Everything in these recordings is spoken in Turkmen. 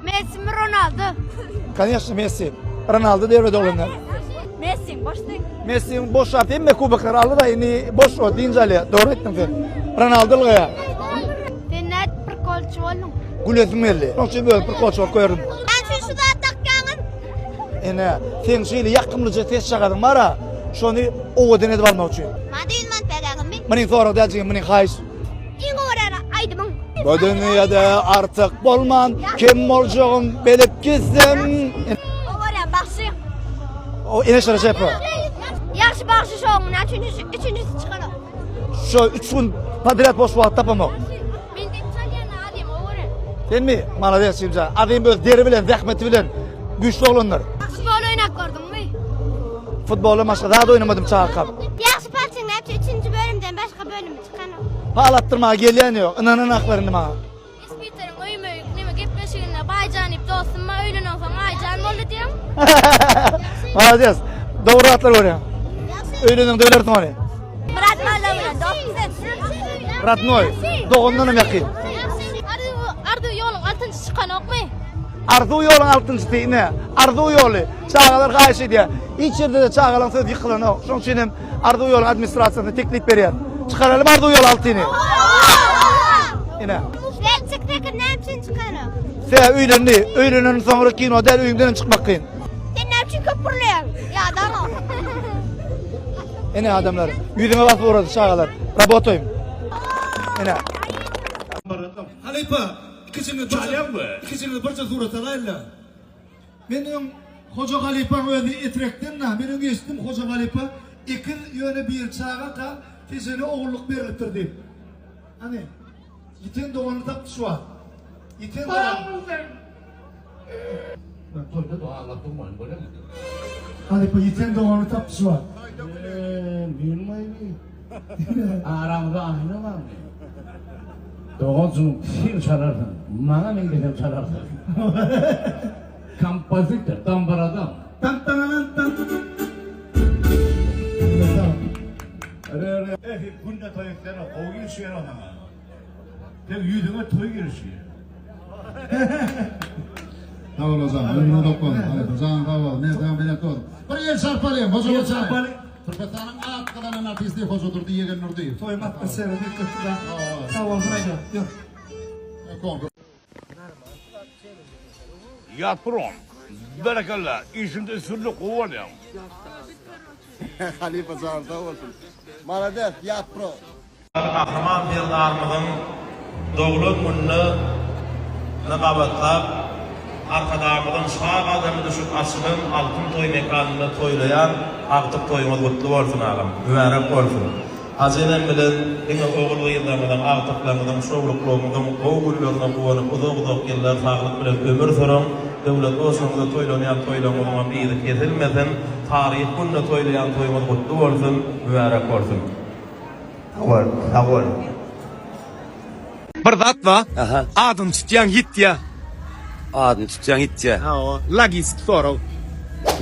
Messi mi Ronaldo? Koneşno Messi. Ronaldo döwrede oglanlar. Messi boş değil. Messi boş wagt hemme kuboklary aldy da indi boş o dynç alýar. Dogry aýtdyň sen. Ronaldo ylgaýar. Sen nädip prikolçy bolduň? Gülesim geldi. Şonuň üçin özüm prikolçy bolup gördüm. Näme üçin şu zat dakýaňyz? Ene, seň şeýle ýakymlyja ses çagadyň bar-a, şony owadan edip almak üçin. Maňa 100 manat berýäňizmi? Munyň sorag däl jigim, munyň haýyş. Iň gowy görýän aýdymyň? Bu dünýede artyk bolman, kim boljagym bilip gitsem. Gowy görýän bagşyň? O Eneş Rejepowa. Ýagşy bagşy şoň, näme üçin üçünjisi çykanok? Şo üç gün podrýad boş wagt tapamok. Men diýip çalýan Azim gowy görýän. Senmi? Malades jigimjan. Azim öz deri bilen, zähmeti bilen güýçli oglandyr. Futbol oýnap gördüňmi? Futboldan başga zat oýnamadym çagakam. Ýagşy palçyň näme üçin üçünji bölümden başga bölümi çykanok? Pal atdyrmaga gelýän ýok. Ynanan aklar indi maňa. Ispiteriň öýme-öýük neme gepleşiginde Baýjan diýip dostum bar, öýlenensoň Aýjan boldy diýýäň. Malades. Dogry zatlar görýäň. Öýleneňde bilersiň ony. Myrat molla bilen dostmy sen? Rodnoý. Dogandan hem ýakyn. Arzuw Arzuw ýoluň altynjy çykanokmy? Arzuw ýoluň altynjysy ine. Arzuw ýoly. Çagalar haýyş edýär. Hiç ýerde-de çagalaryň sözi ýykylanok. Şonuň üçin hem Arzuw ýoly administrasiýasyna teklip berýär. Çykaralymy Arzuw ýoly altyny? Ine. Gelçek tekin näme üçin çykanok? Se öýlendi. Öýlenenden soňra kino däl öýüňden hem çykmak kyn. Sen näme üçin köp gürleýäň? Ýadaňok. Ine adamlar, ýüzüňe basyp ugrady çagalar. Rabotaýym. Ine. Halypa, ikijimiz birje, ikijimiz birje surat alaýynda. Men öň Hoja halypaň özi Etrekden-da, men öň eşitdim Hoja halypa ekiz ýöne biri çagaka Tejene ogullyk berlipdir diýip. Hany, ýiten doganyny tapdy şu wagt. Ýiten dogan. Men toýda da aglap durmaýyn, bolýamy? Halypa ýiten doganyny tapdy şu wagt. Eee, meniň aýby. Aramyzda aýna barmy? Doganjygym sen çalarsyň, maňa meňzesem çalarsyň. Kompozitor, dambaradan. Tan tananan tan. Eý, günde toý etsene, gowy gelişýär o maňa. Seň ýüzüňe toý gelişýär. Sag bol hojam, ömrüň uzak bolsun. Halypa janyň sag bolsun, mertebeň belent bolsun. Bir el çarpalyň, Hoja El çarpalyň. Türkmenistanyň at gazanan artisti Hojadurdy Ýegennurdyýew. Toýuň atmosferasy üýtgetdi-dä. Sag bolsun aýdýan. Ýör. Konkurs. Ýapron. Berekella, işiňde üstünlik gowy bolýaň. Halypa janyň sag bolsun. Malades, Ýapro. Gahryman Serdarymyzyň doglan gününe gabatlap, Arkadagymyzyň şa gadamy düşüp açylan Altyn toý mekanynda toýlaýan agtyk toýuňyz gutly bolsun agam! Mübärek bolsun! Hajy enem bilen diňe ogul-gyzlaryňyzyň, agtyklaryňyzyň, şowluklygyňyzyň gowy günlerine guwanyp uzak-uzak ýyllar saglyk bilen ömür sürüň! Döwletli ojagyňyzda toýlanýan toýlaryňyzyňam yzy kesilmesin! Taryhy günde toýlaýan toýuňyz gutly bolsun! Mübärek bolsun! Sag bol, sag bol. Bir zat bar. Adyny tutýaň ýitýä. Adyny tutýaň ýitýä. Hawa, logistik sorag.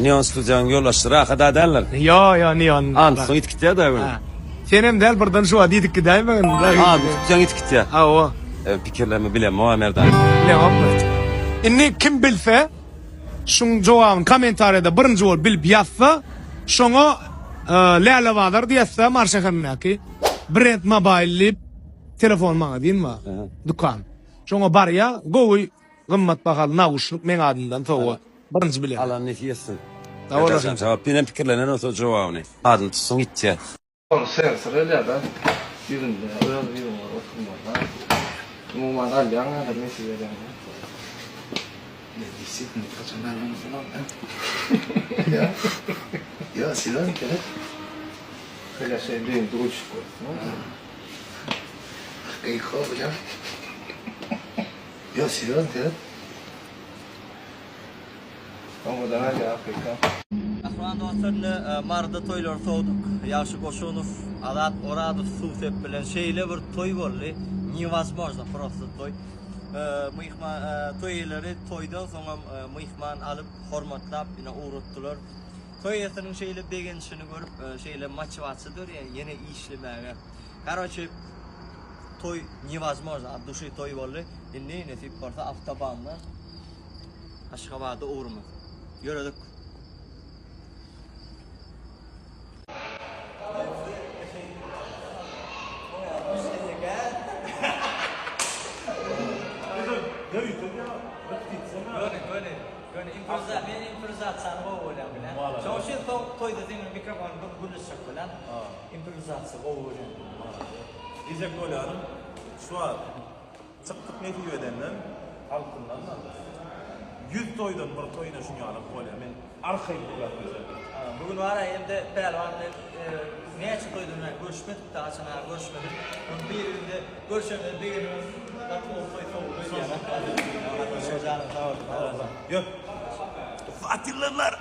Neon studiýanyň ýolbaşçysy Rahat-a däldir? Ýo, ýo, Neon. Adyny tutsaň ýitip gitýär-dä öň. Senem däl birden şu wagt ýitip gidäýmegin. Adyny tutýaň ýitip gitýär. Hawa. Pikirlerimi bilemok-a Merdan. Bileňokmy? Indi kim bilse Şuň jogabyny kommentariýada birinji bolup bilip ýazsa, şoňa Lälebazar diýäsde Mary şäherindäki Brand Mobile diýip telefon magazin bar, dükan. Şoňa barýa, gowy gymmat bahaly nauşnik meň adymdan sowgat. Birinji bilen. Alan nesip etsin. Sag olasyn. Jogap menem pikirlenen bolsa jogabyny. Adyny tutsaň ýitýär. Ol sensor gelýär-de, ýüzünde öz ýüzüňe oturmaly. Umuman alýaň häzir nesip edende. Ýa. Ýa, serýozno gerek. Şeýle şeý düýn duşup gördüm. Hakyky hocam. Ýa, serýozno gerek. Owadan alýar Afrika. Mähriban dostlar indi Maryda toýlary sowduk. Ýagşy Goşunow, Azat Orazow suw sep bilen şeýle bir toý boldy. Newozmojno prosto toý. Myhman toý eýeleri toýdan soňam myhman alyp hormatlap ine ugratdylar. Toý eýesiniň şeýle begenişini görüp şeýle motiwasiýa dörýär ýene işlemäge. Karoçe toý newozmojno от duşi toý boldy. Indi nesip bolsa awtobandan. Aşgabada ugrumyz. Ýöredik. Göni improviza men improvizatsiýany gowy görýän bilen. Şoň üçin soň toýda seň bilen mikrofony bir gürleşjek bolýan. Improvisasiýa gowy görýän. Diýjek bolýanym şu wagt çykdyk nesip edenden altyndan da 100 toýdan bir toýuna şuny ýaly bolýar. Men arkaýyn gürläp bilsem. Bu gün bar hem-de Pälwan bilen näçe toýdan bäri görüşmedik-de haçan aga görüşmedik. Bir günde görüşende begenibem gaty gowy toý sowuldy öýdýän. Janyň sag bolsun. Ýör. Fatyrlarlar.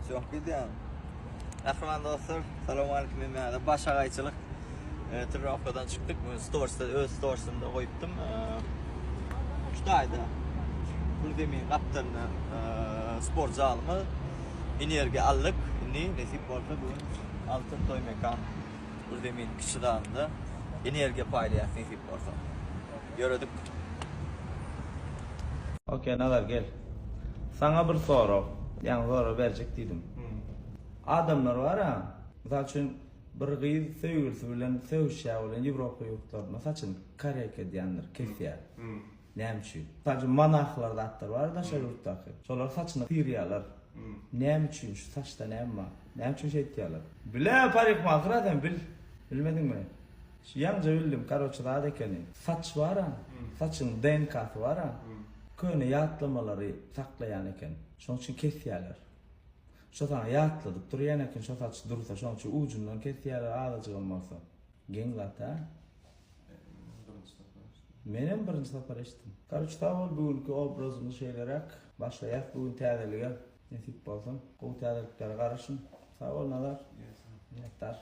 Çok gidýän. Gahryman dostlar, salowmalikim hemmäňize. Başagaýçylyk trenirovkadan çykdyk. Bugün storiesde öz storiesimde goýupdym. Şu taýda Gülzemin gapdalynda sport zalymyz. Energiýa aldyk. Indi nesip bolsa bugün Altyn toý mekan Gülzemin kiçi zalynda energiýa paýlaýas nesip bolsa. Ýöredik. Ok Nazar gel. Saňa bir sorag. Ýaňy sorag berjek diýdim. Adamlar bar-a, mysal üçin bir gyz söýgülisi bilen sögüşýär welin Ýewropa ýurtlarynda saçyny karek edýändir, kesýär. Näme üçin? Mysal üçin monahlar zatlar bar daşary ýurtdaky. Şolar saçyny syrýarlar. Näme üçin? Şu saçda näme bar? Näme üçin şeýtýärler? Bile parikmahyr-a sen bil. Bilmediňmi? Şu ýaňja bildim karoçe zat ekeni. Saç bara, saçyň DNK-sy bara, köne ýatlamalary saklaýan eken. Şoň üçin kesýäler. Şo saňa ýatladyp durýan eken şo saç dursa şoň üçin ujundan kesýäler azajygam bolsa. Geň zat hä? Menem birinji sapar eşitdim. Karoçe sag bol bu günki obrazymyz şeýleräk. Başlaýas bu gün täzelige. Nesip bolsa gowy täzeliklere garaşyň. Sag bol Nazar. Minnetdar.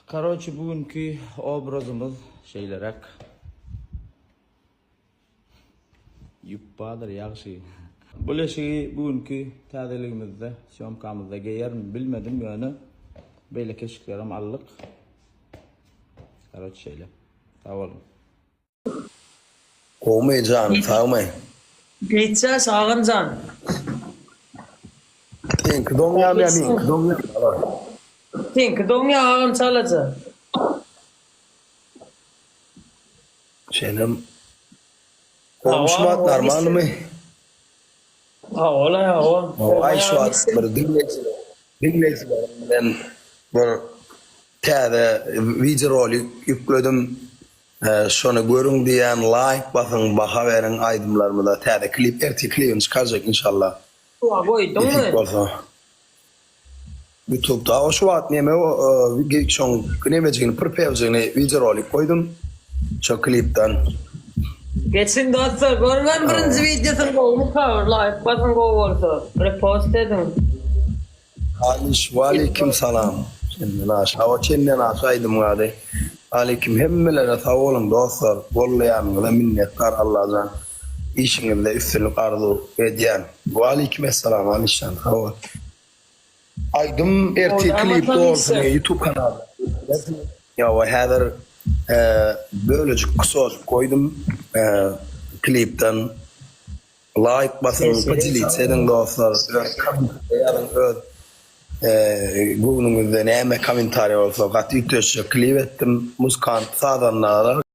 Karoçi bu günki obrazymyz şeýleräk. Ýupbadyr ýagşy. Bu leşigi bu günki täzeligimizde, sýomkamyzda geýerin bilmedim ýöne beýleki eşiklerem aldyk. Karoçi şeýle. Sag boluň. Gowmy janyň sagmy. Geçýäş agam jan. Seňki doňýamy ýa meňki doňýamy bala. Seňki doňýa agam çalaja. Senem gowmy şumat normalnymy. Hawa-la hawa. Aý şu wagt bir diňleýjiler diňleýjilerim bilen bir täze wideorolik ýükledim. Şony görüň diýýän laýk basyň baha beriň aýdymlarymyza täze klip ertir klibini çykarjak inşallah Suwa goýduňmy? Nesip bolsa Ýutubda o şu wagt neme şoň nemejigini prpewjigini wideorolik goýdum şo klipden. Geçiň dostlar görüňem birinji wideosyny gowumyka bir laýk basyň gowy bolsa repost ediň. Alyş waleýkim salam çenden aşa hawa çenden aşa aýdym gady aleýkim hemmelere sag boluň dostlar gollaýanyňyza minnetdar Allajan işiňizde üstünlik arzuw edýän waleýkim essalam Alyşjan sag bol aýdym ertir klip dolusyny ýutub kanalda görüp ýa häzir bölejik kusojyk goýdum klipden Laýk basyň podelitsa ediň dostlar öz kommentariýa ýazyň öz göwnüňizde näme kommentariýa bolsa gaty üýtgeşjek klip etdim muzkant sazandalar.